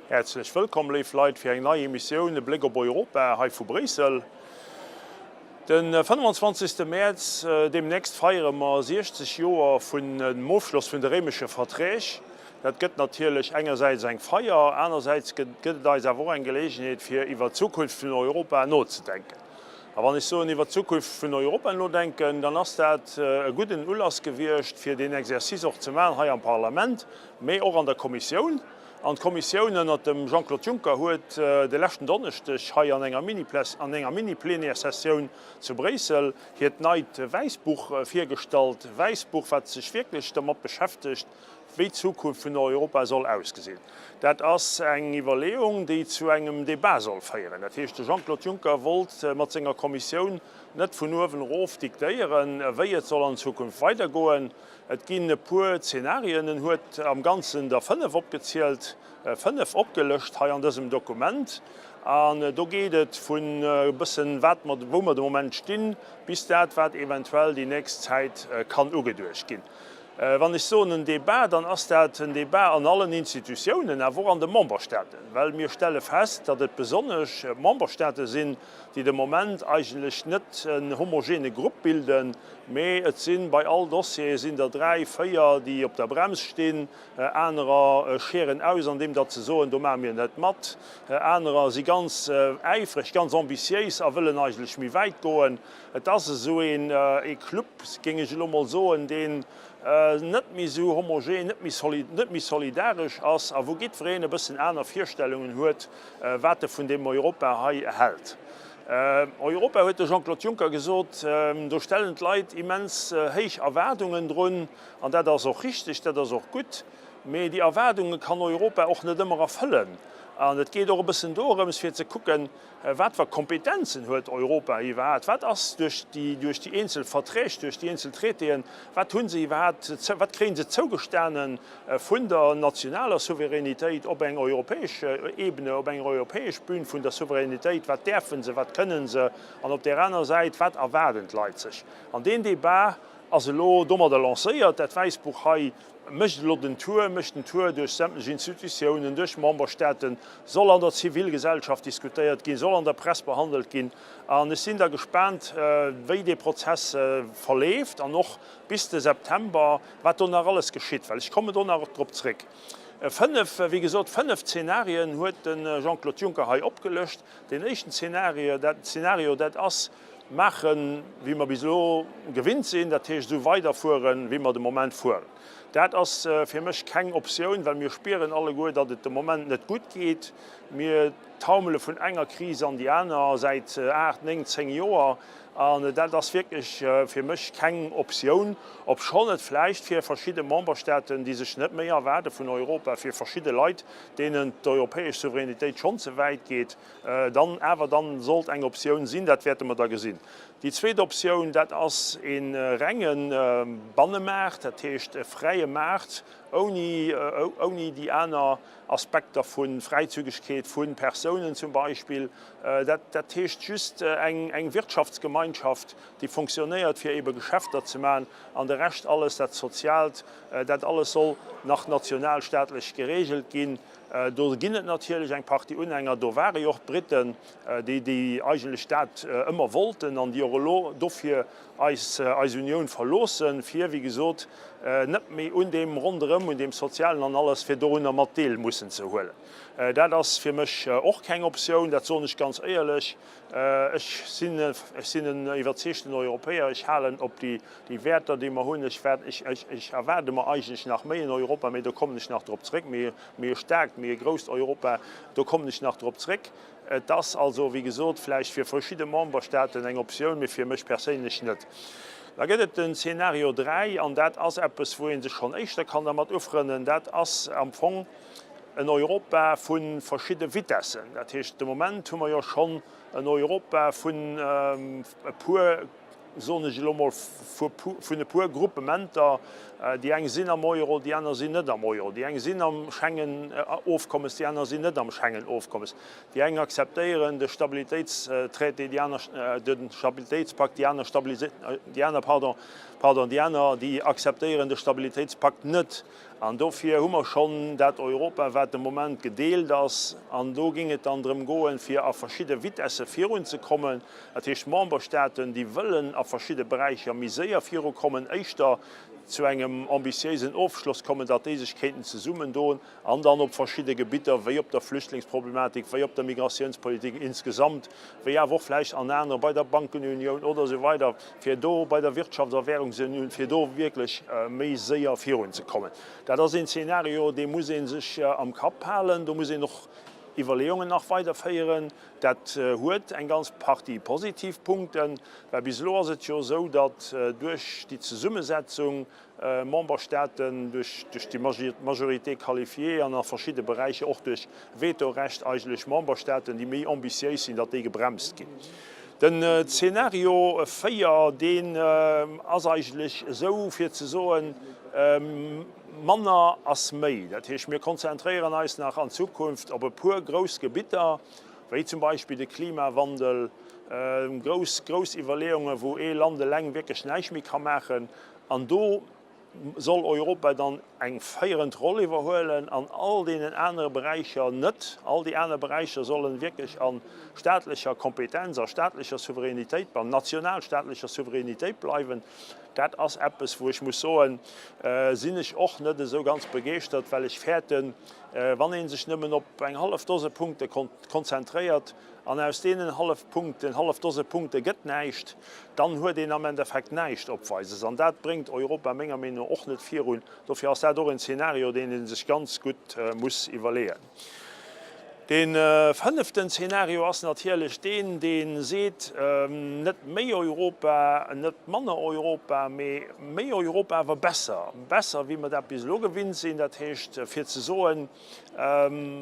Häerzlech wëllkomm, léif Leit, fir eng nei Emissioun E Bléck op Europa hei vu Bréissel. De 25. Mäerz deemnächst feiere mer 60 Joer vun dem Ofschloss vun de Réimesche Verträg. Dat gëtt natierlech engersäits eng Feier, anersäits gëtt et eis awer och eng Geleegenheet, fir iwwer d'Zukunft vun Europa nozedenken. A wann ech soen iwwer d'Zukunft vun Europa nodenken, dann ass dat e gudden Ulass gewiescht, fir deen Exercice och ze maachen hei am Parlament, mee och an der Kommissioun. An d'Kommissioun ënnert dem Jean-Claude Juncker huet de leschten Donneschdeg hei an enger an enger Mini-Plénière-Sessioun zu Bréissel hiert neit Wäissbuch virgestallt. Wäissbuch, wat sech wierklech dermat beschäftegt, wéi d'Zukunft vun Europa soll ausgesinn. Dat ass eng Iwwerleeung, déi zu engem Debat soll féieren. Dat heescht, de Jean-Claude Juncker wollt mat senger Kommissioun net vun uewen erof diktéieren, wéi et soll an Zukunft weidergoen. Et ginn e puer Zenarien, en huet am Ganzen der 5 opgezielt, 5 opgelëscht hei an dësem Dokument. An do geet et vun e bëssen, wat mer, wou mer de Moment stinn, bis dat, wat eventuell déi nächst Zäit kann ugeduecht ginn. Wann ech soen en Débat, dann ass dat en Débat an allen Institutiounen, awer och an de Memberstaaten, well mir stelle fest, datt et besonnesch d'Memberstaate sinn, déi de Moment eigentlech net en homogene Grupp bilden, mee et si bei all Dossier sinn der dräi, véier, déi op der Brems stinn, anerer scheren aus, andeem datt se soen, do maache mir net mat, anerer si ganz äifreg, ganz ambitiéis a wëllen eigentlech méi wäit goen. Et ass esou ee Club, géing ech elo mol soen, deen net méi esou homogen, net méi net méi solidaresch ass a wou jiddwereen e bëssen aner Virstellungen huet, wat e vun deem Europa hei hält. Europa, huet de Jean-Claude Juncker gesot, do stellen d'Leit immens héich Erwaardungen drun. An dat ass och richtig, dat ass och gutt. Mee déi Erwaardunge kann Europa och net ëmmer erfëllen. An et geet och e bëssen dorëms, fir ze kucken, Wat fir Kompetenzen huet Europa iwwerhaapt? Wat ass duerch déi, duerch déi eenzel Verträg, duerch déi eenzel Traitéen, wat hu se iwwerhaapt, wat kréie se zougestane vun der nationaler Souveränitéit op eng europäesch Ebene, op eng europäesch Bühn vun der Souveränitéit? Wat däerfe se, wat kënnen se? An op där aner Säit, wat erwaarden d'Leit sech? An deen Débat ass elo domadder lancéiert. Dat Wäissbuch hei mécht elo den Tour, mécht den Tour duerch sämtlech Institutiounen, duerch Memberstaaten, soll an der Zivilgesellschaft diskutéiert ginn, soll an der Press behandelt ginn. An ech sinn da gespaant, wéi dee Prozess verleeft an och bis de September, wat do nach alles geschitt, well ech kommen do nach drop zréck. Fënnef, wéi gesot, fënnef Zenarien huet de Jean-Claude Juncker hei opgelëscht. Deen éischten Zenario, dat Zenario, dat ass, Maachen, wéi mer bis elo gewinnt sinn, dat heescht esou weiderfueren, wéi mer de Moment fueren. Dat ass fir mech keng Optioun, well mir spieren alleguer, datt et de Moment net gutt geet. Mir taumele vun enger Kris an déi aner säit aacht, néng, zéng Joer. An dat ass wierklech fir mech keng Optioun, obschonn et vläicht fir verschidde Memberstaaten, déi sech net méi erwaarde vun Europa, fir verschidde Leit, deenen d'europäesch Souveränitéit schonn ze wäit geet, Dann awer dann sollt eng Optioun sinn, dat wäerte mer da gesinn. Déi zweet Optioun, dat ass e renge Bannemaart, dat heescht e fräie Maart ouni, ouni déi aner Aspekter vu Fräizügegkeet vu Persounen zum Beispill. Dat, dat heescht just eng, eng Wirtschaftsgemeinschaft, déi fonctionnéiert, fir ebe Geschäfter ze maachen, an de Rescht alles, dat Soziaalt, dat alles soll nach nationalstaatlech geregelt ginn. Do ginn et natierlech eng Partie Unhänger. Do ware jo och d'Briten, déi déi eigentlech dat ëmmer wollten an déi och elo dofir eis eis Unioun verloossen, fir, wéi gesot, net méi un deem ronderëm, un deem Sozialen an alles, fir dorunner mat Deel mussen ze huelen. Dat ass fir mech och keng Optioun, dat soen ech ganz éierlech. Ech sinn ech sinn en iwwerzeegten Europäer. Ech halen op déi Déi Wäerter, déi mer hunn, ech waart, ech, ech, ech erwaarde mer eigentlech nach méi en Europa, mee do kommen ech nach drop zréck, méi, méi e staarkt, méi e grousst Europa, do kommen ech nach drop zréck. Et ass also, wéi gesot, vläicht fir verschidde Memberstaaten eng Optioun, mee fir mech perséinlech net. Da gëtt et den Zeenario 3, an dat ass eppes, wou ee sech schonn éischter kann dermat ufrënnen, dat ass am Fong en Europa vu verschidde Vitessen. Dat heescht, de Moment hu mer jo schonn en Europa vun e puer, soen ech elo mol, vun e puer Gruppementer, déi eng sinn am Euro, déi aner sinn net am Euro, déi eng sinn am Schengen-Ofkommes, déi aner sinn net am Schengen-Ofkommes, déi eng akzeptéieren de Stabilitéitstraité, déi aner de Stabilitéitspakt, déi aner déi aner, pardon, pardon, déi aner, déi akzeptéieren de Stabilitéitspakt net. An dofir hu mer schonn dat Europa, wat de Moment gedeelt ass. An do géing et dann drëm goen, fir a verschidde Vitesse virunzekommen. Dat heescht, Memberstaaten, déi wëllen a verschidde Beräicher méi séier virukommen, éischter zu engem ambitiéisen Ofschloss kommen, datt déi sech kéinten zesummendoen an dann op verschidde Gebitter, wéi op der Flüchtlingsproblematik, wéi op der Migratiounspolitik insgesamt, wéi awer och vläicht an anere, bei der Bankenunioun oder esou weider, fir do bei der Wirtschafts a Währungsunioun, fir do wierklech méi séier virunzekommen. Dat ass een Zeenario, dee muss ee sech am Kapp halen. Do muss een och Iwwerleeungen nach weiderféieren. Dat huet eng ganz Partie positiv Punkten, well bis elo ass et jo esou, datt duerch déi Zesummesetzung Memberstaaten duerch déi Majorité qualifiée an a verschidde Beräicher och duerch Vetorecht eigentlech Memberstaaten, déi méi ambitiéis sinn, datt déi gebremst ginn. Den Zeenario 4, deen ass eigentlech esou fir ze soen, manner ass méi. Dat heescht, mir konzentréieren eis nach an Zukunft op e puer grouss Gebitter, wéi zum Beispill de Klimawandel, grouss, grouss Iwwerleeungen, wou ee Land eleng wierklech näischt méi ka maachen. An do soll Europa dann eng féierend Roll iwwerhuelen, an all deenen anere Beräicher net. All déi aner Beräicher sollen wierklech a staatlecher Kompetenz, a staatlecher Souveränitéit, an nationalstaatlecher Souveränitéit bleiwen. Dat ass eppes, wou ech muss soen, sinn ech och net esou ganz begeeschtert, well ech fäerten, wann ee sech nëmmen op eng hallef Dose Punkte konzentréiert an aus deenen hallef Punkten, hallef Dose Punkte gëtt näischt, dann huet een am Endeffekt näischt Opweises. An dat bréngt Europa menger Meenung no och net virun. Dofir ass dat och en Zeenario, deen ee sech ganz gutt muss iwwerleeën. Dee fënneften Zeenario ass natierlech deen, dee seet, net méi Europa, net manner Europa, mee méi Europa, awer besser, besser wéi mer dat bis elo gewinnt sinn. Dat heescht, fir ze soen,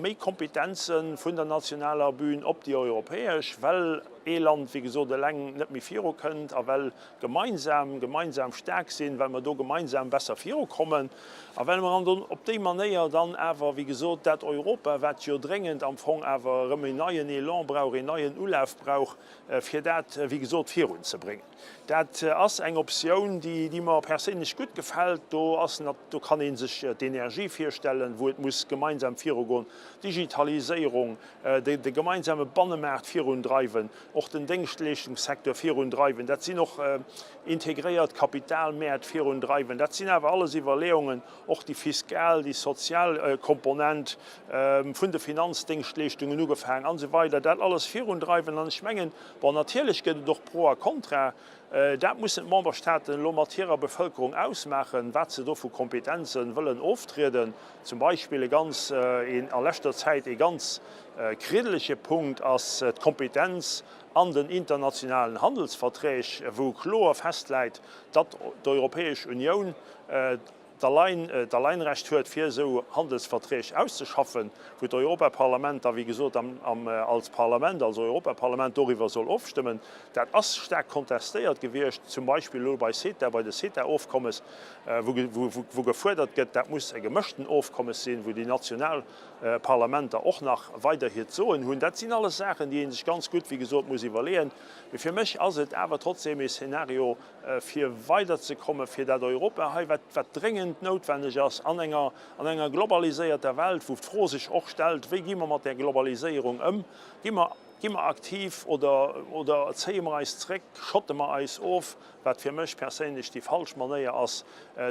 méi Kompetenze vun der nationaler Bühn op déi europäesch, well ee Land, wéi gesot, eleng net méi virukënnt a well gemeinsam, gemeinsam staark sinn, well mer do gemeinsam besser virukommen a well mer an op déi Manéier dann awer, wéi gesot, dat Europa, wat jo dréngend am Fong awer erëm en neien Elan brauch, een neien Ulaf brauch, fir dat, wéi gesot, virunzebréngen. Dat ass eng Optioun, déi, déi mer perséinlech gutt gefält. Do ass, do kann ee sech d'Energie virstellen, wou et muss gemeinsam virugoen, d'Digitaliséierung, de gemeinsame Bannemaart virundreiwen, och den Déngschtleeschtungssecteur virundreiwen, dat sinn och integréiert Kapitalmäert virundreiwen, dat sinn awer alles Iwwerleeungen, och déi fiskal, déi sozial Komponent vun de Finanzdéngschtleeschtungen ugefaangen an esou weider, dat alles virundreiwen. An ech mengen, bon, natierlech gëtt et och Pro a Contra, Dat mussen d'Memberstaaten elo mat hirer Bevëlkerung ausmaachen, wat se do vu Kompetenze wëllen oftrieden. Zum Beispill e ganz, een a leschter Zäit ee ganz kriddelege Punkt ass d'Kompetenz an den internationalen Handelsverträg, wou kloer festläit, datt d'Europäesch Unioun d'Alleinrecht huet, fir esou Handelsverträg auszeschaffen, wou d'Europaparlament da wéi gesot als Parlament, als Europaparlament doriwwer soll ofstëmmen. Dat ass staark kontestéiert gewiescht, zum Beispill elo bei CETA, bei de CETA-Ofkommes, wou gefuerdert gëtt, dat muss e gemëschten Ofkommes sinn, wou déi national Parlamenter och nach weider hiert Soen hunn. Dat sinn alles Saachen, déi ee sech ganz gutt, wéi gesot, muss iwwerleeën. Mee fir mech ass et awer trotzdem ee Szenario, fir weiderzekommen, fir dat Europa hei, wat, wat dréngend noutwenneg ass an enger, an enger globaliséierter Welt, wou d'Fro sech och stellt, Wéi gi mer mat där Globaliséierung ëm? Gi mer, gi mer aktiv oder, oder zéie mer eis zréck, schotte mer eis of, wat fir mech perséinlech déi falsch Manéier ass.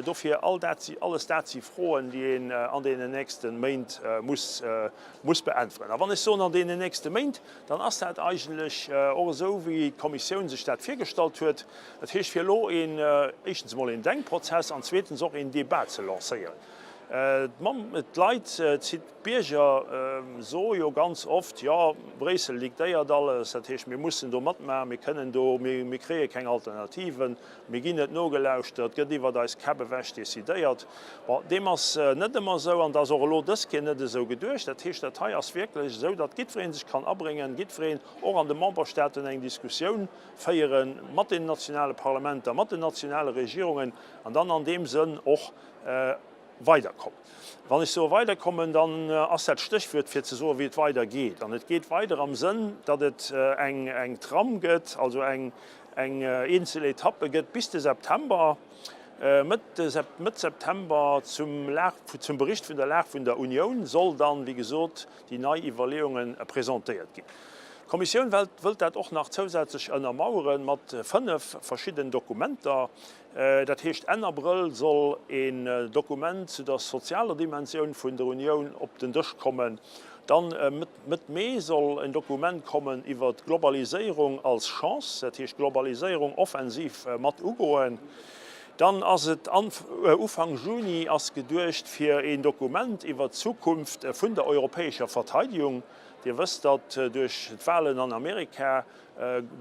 Dofir, all dat si, alles dat si Froen, déi een an deenen nächste Méint muss, muss beäntweren. A wann ech soen an deenen nächste Méint, dann ass dat eigentlech och esou, wéi d'Kommissioun sech dat virgestallt huet. Dat heescht, fir elo een, éischtens emol een Denkprozess an zweetens och een Débat ze lancéieren. D'Leit, d'Bierger soe jo ganz oft, jo, Bréissel diktéiert alles, dat heescht, mir mussen do matmaachen, mir kënnen do, mir kréie keng Alternativen. Mir ginn net nogelauschtert, gëtt iwwert eis Käpp ewech decidéiert. Bon, deem ass net ëmmer esou an et ass och elo dës Kéier net esou geduecht. Dat heescht, dat hei ass wierklech esou, datt jiddweree sech kann abréngen, jiddwereen och an de Memberstaaten eng Diskussioun féiere mat den nationale Parlamenter, mat den nationale Regierungen an dann an deem Sënn och weiderkommen. Wann ech soe weiderkommen, dann ass dat d'Stéchwuert fir ze soen, wéi et weidergeet. An et geet weider am Sënn, datt et eng Tram gëtt, also eng eenzel Etappe gëtt bis de September. Mëtt September zum zum Bericht vun der Lag vun der Unioun soll dann, wéi gesot, déi nei Iwwerleeunge presentéiert ginn. D'Kommissioun wëllt dat och nach zousätzlech ënnermauere mat 5 verschidden Dokumenter. Dat heescht, Enn Abrëll soll een Dokument zu der sozialer Dimensioun vun der Unioun op den Dësch kommen. Dann Mëtt Mee soll en Dokument kommen iwwer d'Globaliséierung als Chance, dat heescht Globaliséierung offensiv mat ugoen. Dann ass et Ufank Juni ass geduecht fir een Dokument iwwer d'Zukunft vun der europäescher Verteidigung. Dir wësst, datt duerch d'Wahlen an Amerika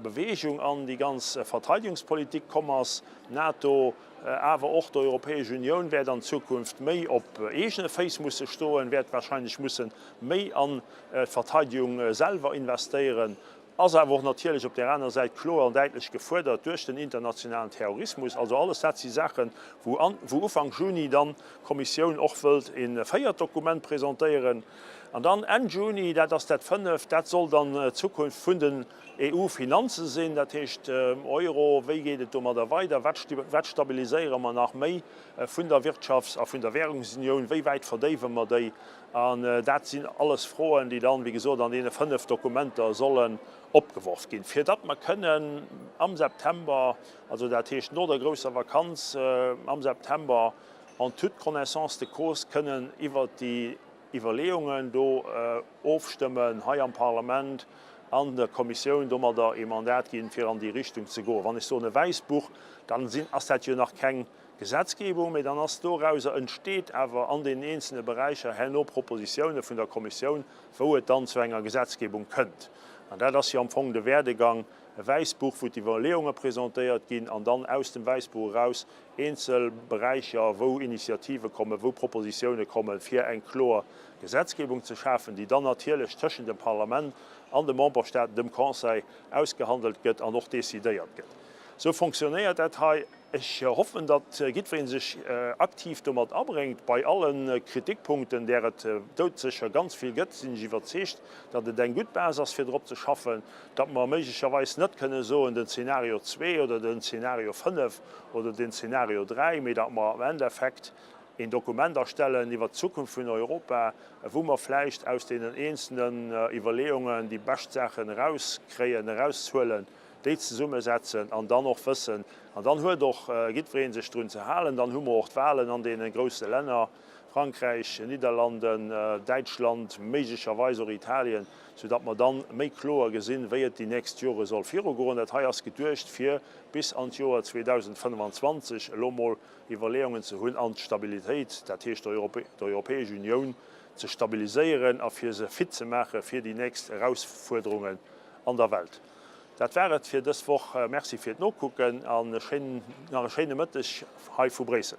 Beweegung an déi ganz Verteidigungspolitik komm ass. D'NATO, awer och d'Europäesch Unioun wäert an Zukunft méi op eegene Féiss musse stoen, wäert wahrscheinlech musse méi an d'Verteidigung selwer investéieren, ass awer och natierlech op där aner Säit kloer an däitlech gefuerdert duerch den internationalen Terrorismus. Also alles dat si Saachen, wou Ufank Juni dann d'Kommissioun och wëllt e véiert Dokument presentéieren. An dann Enn Juni, dat ass dat fënneft, dat soll dann d'Zukunft vun den EU-Finanze sinn, dat heescht Euro, wéi geet et domadder weider, wat stabiliséiere mer nach méi vun der Wirtschafts a vun der Währungsunioun, wéi wäit verdéiwe mer déi? An dat sinn alles Froen, déi dann, wéi gesot, an deene fënnef Dokumenter sollen opgeworf ginn, fir datt mer kënnen am September, also dat heescht no der grousser Vakanz am September, en toute connaissance de cause kënnen iwwert déi Iwwerleeungen do ofstëmmen hei am Parlament an der Kommissioun domadder ee Mandat ginn, fir an déi Richtung ze goen. Wann ech soen e Wäissbuch, dann sinn, ass dat jo nach keng Gesetzgebung, mee dann ass dorauser entsteet awer an deenen eenzelne Beräicher herno Propositioune vun der Kommissioun, wou et dann zu enger Gesetzgebung kënnt. An dat ass jo am Fong de Werdegang, e Wäissbuch, wou d'Iwwerleeunge presentéiert ginn an dann aus dem Wäissbuch eraus eenzel Beräicher, wou Initiative kommen, wou Propositioune kommen, fir eng kloer Gesetzgebung ze schafen, déi dann natierlech tëschent dem Parlament an de Memberstaaten, dem Conseil, ausgehandelt gëtt an och decidéiert gëtt. Esou fonctionnéiert dat hei. Ech hoffen, datt jiddweree sech aktiv domat abréngt. Bei alle Kritikpunkten, där et doudsécher ganz vill gëtt, sinn ech iwwerzeegt, datt et eng gutt Base ass, fir drop ze schaffen, datt mer méiglecherweis net kënne soen, den Zeenario zwee oder den Zeenario fënnef oder den Zeenario 3, mee datt mer am Endeffekt een Dokument erstellen iwwert d'Zukunft vun Europa, wou mer vläicht aus deenen eenzelnen Iwwerleeungen déi bescht Saachen erauskréien, erauszuelen, déi zesummesetzen an dann och wëssen, an dann huet och jiddweree sech drun ze halen, dann hu mer och d'Wahlen an deene grousse Länner, Frankräich, Nidderlanden, Däitschland, méiglecherweis och Italien, soudatt mer dann méi kloer gesinn, wéi et déi nächst Jore soll virugoen. Dat hei ass geduecht fir bis an d'Joer 2025 elo mol Iwwerleeungen ze hunn an d'Stabilitéit, dat heescht d'Europäesch Unioun ze stabiliséieren a fir se fit ze maache fir déi nächst Erausfuerderungen an der Welt. Dat war et fir dës Woch. Merci fir d'Nokucken an nach e schéine Mëtteg hei vu Bréissel.